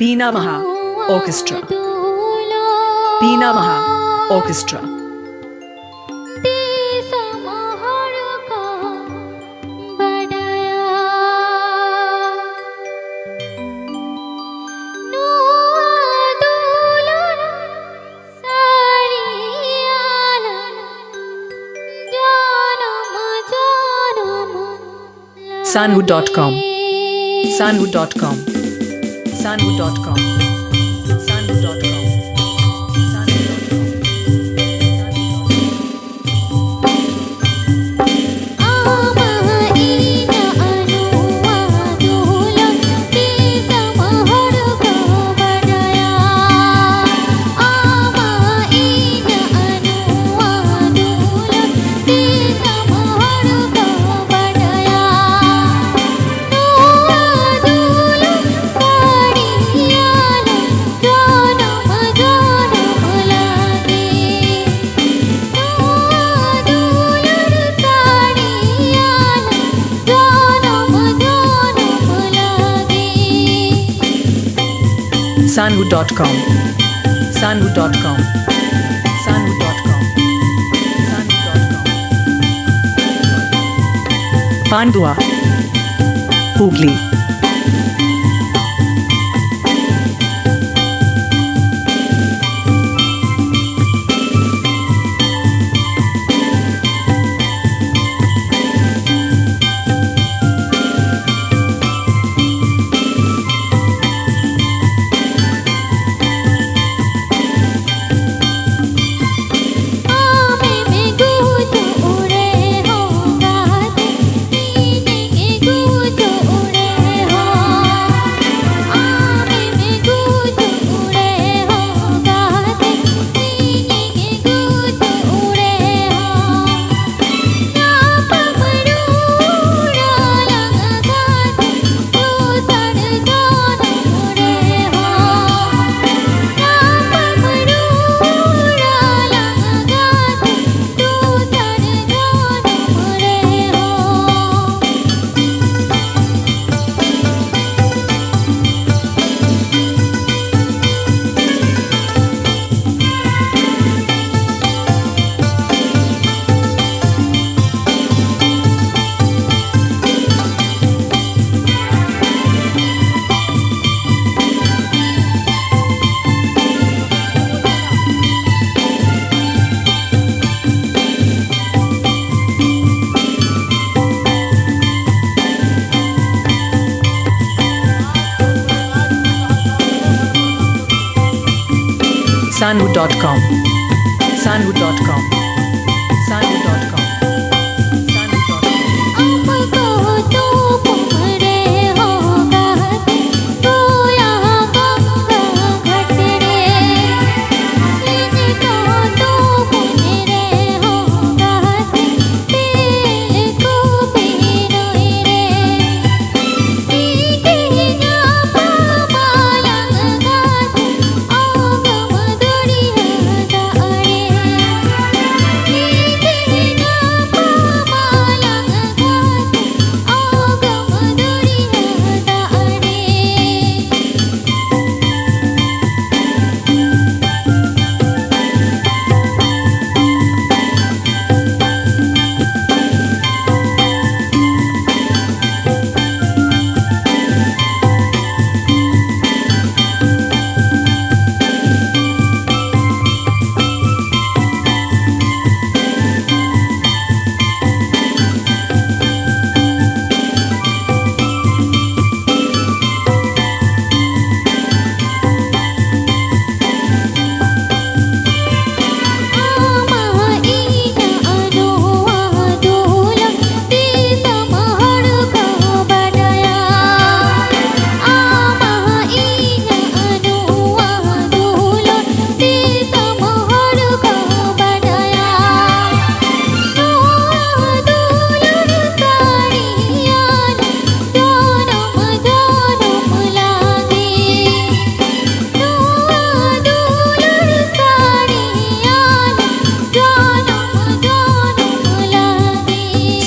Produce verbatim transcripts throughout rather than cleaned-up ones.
ᱯᱤᱱᱟ ᱢᱟᱦᱟ ᱚᱨᱠᱮᱥᱴᱨᱟ᱾ ᱯᱤᱱᱟ ᱢᱟᱦᱟ orchestra. Sanwu dot com. Sanwu dot com. Sanwu dot com. Sanwu dot com. Sanwu dot com. Sanwu dot com. Sanwu dot com. Sanwu dot com. Sanwu dot com. Pandua. Hooghly. Sanwu dot com. Sanwu dot com. Sanwu dot com. Sanwu dot com.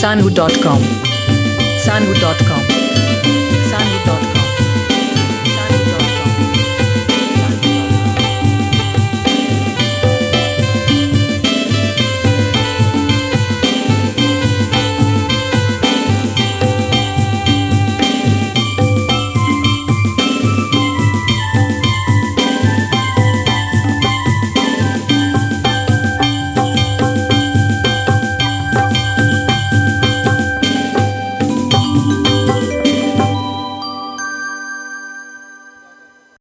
Sanwu dot com. Sanwu dot com. Sanwu dot com.